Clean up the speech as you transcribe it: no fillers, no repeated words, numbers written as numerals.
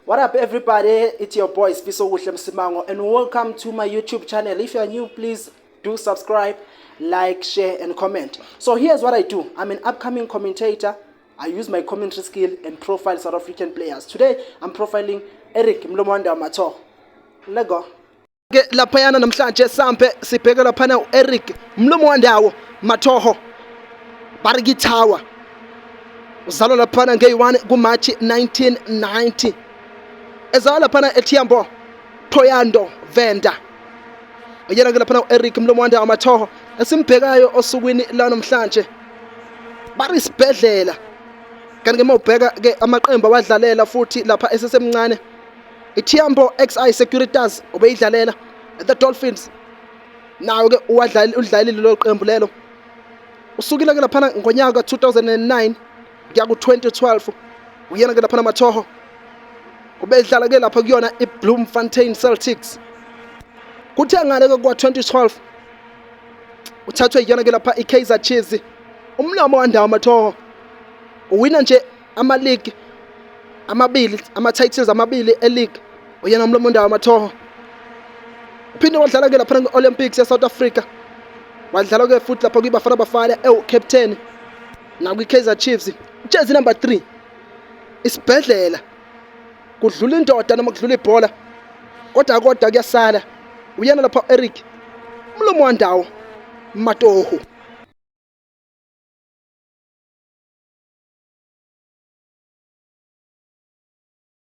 What up, everybody? It's your boy Sifisokuhle Msimango, and welcome to my YouTube channel. If you are new, please do subscribe, like, share, and comment. So here's what I do. I'm an upcoming commentator. I use my commentary skill and profile South African players. Today, I'm profiling Eric Mulomowandau Mathoho. Let go. Ke laphayana namhlanje sampe sibheke laphana u-Eric Mulomowandau Mathoho Bariki Tower. Uzalwa laphana ngeyi-1 kuMarch 1990. Ezalwa laphana eThiambo, Thohoyandou, Venda. Uyena ke laphana u-Eric Mulomowandau Mathoho esimbhekayo osukwini lanamhlanje. Bari isibhedlela. Kanti ke mawubheka ke amaqembu awadlalela futhi lapha esesemncane, iThiambo XI Securitas ubeyidlalela, the Dolphins nawo ke uwadlala, udlalile lelo qembu lelo. Usukile ke laphana ngonyaka 2009 kuya ku-2012. Uyena ke laphana Mathoho ubedlala ke lapha kuyona iBloemfontein Celtics. Kuthe ngale ke kwa-2012 uthathwe yiyona ke lapha iKaizer Chiefs. UMulomowandau Mathoho uwina nje ama-league amabili, ama-titles amabili e-league uyena uMulomowandau Mathoho. Uphinde wadlala ke lapha kwi-Olympics ya-South Africa, wadlala ke futhi lapha kwiBafana Bafana ewu-captain nakwi-Kaizer Chiefs, jezi number 3. Isibhedlela kudlula indoda noma kudlula ibhola, kodwa kuyasala uyena lapha Eric Mulomowandau Mathoho.